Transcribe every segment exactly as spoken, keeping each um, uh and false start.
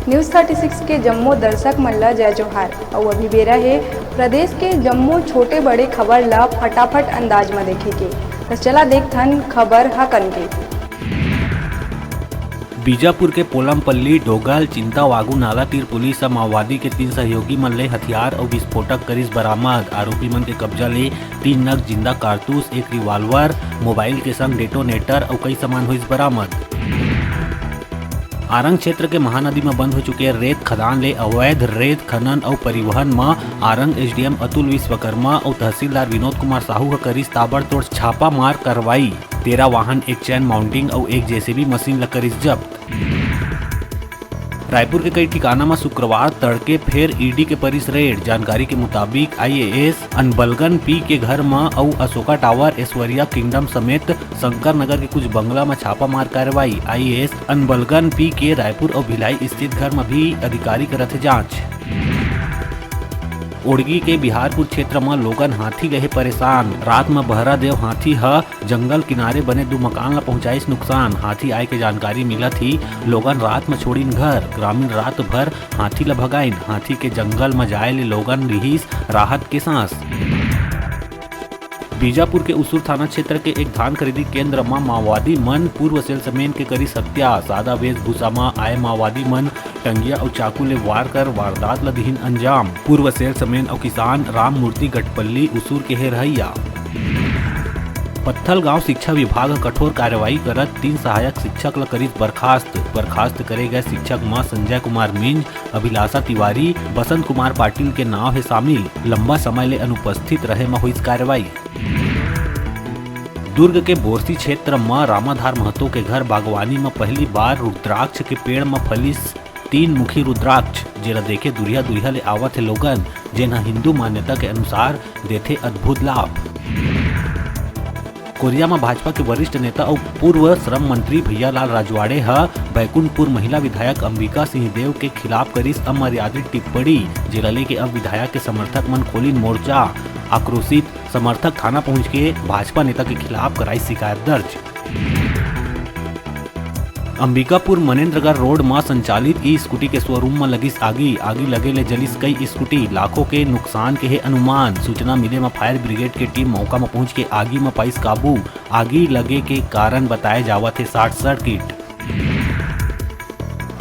News thirty six के जम्मो दर्शक मन ल जय जोहार। अउ अभी बेरा हे प्रदेश के जम्मो छोटे बड़े खबर ल फटाफट अंदाज म देखे के। त चला देखथन खबर हकन के। बीजापुर के पोलमपल्ली, डोगल, चिंतावागू नाला तीर पुलिस ह माओवादी के तीन सहयोगी मन ले हथियार अउ विस्फोटक करिस बरामद। आरोपी मन के कब्जा ले तीन नग जिंदा कारतूस, एक रिवाल्वर, मोबाइल के संग डेटोनेटर अउ कई सामान होइस बरामद। आरंग क्षेत्र के महानदी म बंद हो चुके रेत खदान ले अवैध रेत खनन अउ परिवहन म आरंग एसडीएम अतुल विश्वकर्मा अउ तहसीलदार विनोद कुमार साहू ह करिस ताबड़तोड़ छापामार कार्रवाई। तेरह वाहन, एक चैन माउंटिंग अउ एक जेसीबी मशीन ल करिस जब्त। रायपुर के कई ठिकाना म शुक्रवार तड़के फेर ईडी के परिस रेड। जानकारी के मुताबिक, आईएएस अनबलगन पी के घर म अउ अशोका टावर, ऐश्वर्या किंगडम समेत शंकर नगर के कुछ बंगला म छापामार कार्रवाई। आईएएस अनबलगन पी के रायपुर अउ भिलाई स्थित घर म भी अधिकारी करत हे जांच। ओड़गी के बिहारपुर क्षेत्र म लोगन हाथी ले हे परेशान। रात म बहरा देव हाथी ह जंगल किनारे बने दू मकान ल पहुंचाइस नुकसान। हाथी आए के जानकारी मिलत ही लोगन रात म छोड़िन घर। ग्रामीण रात भर हाथी ल भगाइन। हाथी के जंगल म जाए ले लोगन लिहिस राहत के सांस। बीजापुर के उसूर थाना क्षेत्र के एक धान खरीदी केंद्र म माओवादी मन पूर्व सेल्समैन के करिस हत्या। सादा वेशभूषा म आए माओवादी मन टंगिया अउ चाकू ले वार कर वारदात ल दिहिन अंजाम। पूर्व सेल्समैन अउ किसान राममूर्ति गटपल्ली उसूर के हे रहइया। पत्थलगांव शिक्षा विभाग ह कठोर कार्रवाई करत तीन सहायक शिक्षक ल करिस बर्खास्त। बर्खास्त करे गए शिक्षक म संजय कुमार मिंज, अभिलाषा तिवारी, बसंत कुमार पाटिल के नाव हे शामिल। लंबा समय ले अनुपस्थित रहे म होइस कार्रवाई। दुर्ग के बोरसी क्षेत्र म रामाधार महतो के घर बागवानी म पहली बार रुद्राक्ष के पेड़ म फलिस तीन मुखी रुद्राक्ष, जेला देखे दुरिहा दुरिहा ले आवत हे लोगन, जेन ह हिंदू मान्यता के अनुसार देथे अद्भुत लाभ। कोरिया म भाजपा के वरिष्ठ नेता अउ पूर्व श्रम मंत्री भैयालाल राजवाड़े ह बैकुंठपुर महिला विधायक अंबिका सिंह देव के खिलाफ करिस अमर्यादित टिप्पणी, जेला लेके अब विधायक के समर्थक मन खोलिन मोर्चा। आक्रोशित समर्थक थाना पहुंच के भाजपा नेता के खिलाफ कराई शिकायत दर्ज। अंबिकापुर मनेंद्रगढ़ रोड म संचालित ई स्कूटी के शोरूम म लगिस आगी। आगी लगे ले जलिस कई स्कूटी, लाखों के नुकसान के हे अनुमान। सूचना मिले म फायर ब्रिगेड के टीम मौका म पहुंच के आगी म पाइस काबू। आगी लगे के कारण बताए जावत हे शॉर्ट सर्किट।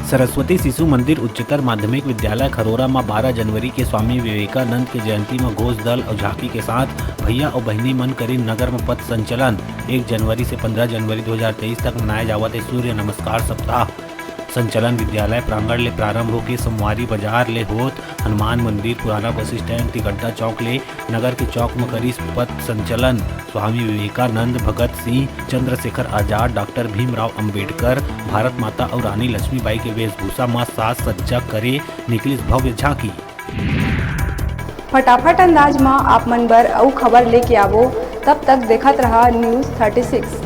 सरस्वती शिशु मंदिर उच्चतर माध्यमिक विद्यालय खरोरा म बारह जनवरी के स्वामी विवेकानंद के जयंती म घोष दल अउ झांकी के साथ भैया अउ बहिनी मन करिन नगर म पथ संचलन। एक जनवरी से पन्द्रह जनवरी दो हज़ार तेईस तक मनाए जावत हे सूर्य नमस्कार सप्ताह। संचलन विद्यालय प्रांगण ले प्रारंभ होके सोमवारी बाजार ले होत हनुमान मंदिर, पुराना बस स्टैंड, तिगड्डा चौक ले नगर के चौक म करिस पथ संचलन। स्वामी विवेकानंद, भगत सिंह, चंद्रशेखर आजाद, डॉक्टर भीमराव अंबेडकर, भारत माता अउ रानी लक्ष्मीबाई के वेशभूषा म साज सज्जा करे निकलिस भव्य झांकी। फटाफट अंदाज म आप मन बर अउ खबर लेके आवो, तब तक देखत रहा News thirty six।